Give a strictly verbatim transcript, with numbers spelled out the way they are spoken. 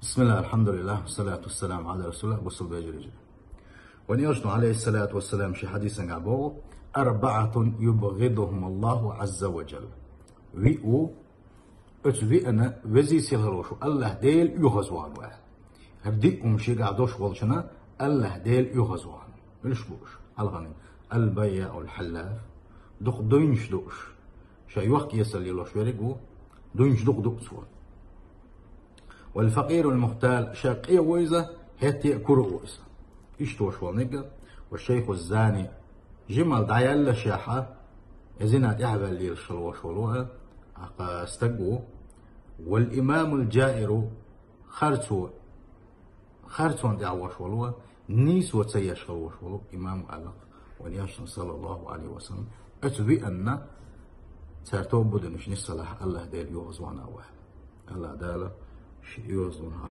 بسم الله، الحمد لله، والصلاة والسلام على رسول الله، бусалба вежарий. Вайн Элчано, عليه الصلاة والسلام, ший хьадисагахь боху: «أربعة يبغضهم الله عز وجل». Виъ ву, оцу виъна веза-сийлахь волуш волу АллахӀ Дела оьгӀазвахна ву. ХӀара диъ хӀума шегахь долуш волчунна АллахӀ Дела оьгӀазвахна. Муьлш бу уьш? Хьалхана: «البياع الحلاف», дукха дуйнаш дууш, ша йохк-эцар лелош верг ву, дуйнаш дукха дуу цо. «والفقير المختال», ша къе а ву иза, хӀетте а кура а ву иза. Иштта волуш волу нигга, «والشيخ الزاني», жимма дӀаяьлла шаьхьа, и зина тӀаьхьаваьлла лелаш хила волуш волу а, а, стаг ву. «والإمام الجائر», харцо, харцонна тӀехь волуш волу а, нийсо ца еш хила волуш волу имам аьлла вайн Элчано, саллаллаху Ӏалайхи ва саллам. Оцу виъанна цара тоба бу динаш нисса лахь АллахӀ Дела оьгӀазвахна ву. АллахӀ Дала ши оьгӀазвахна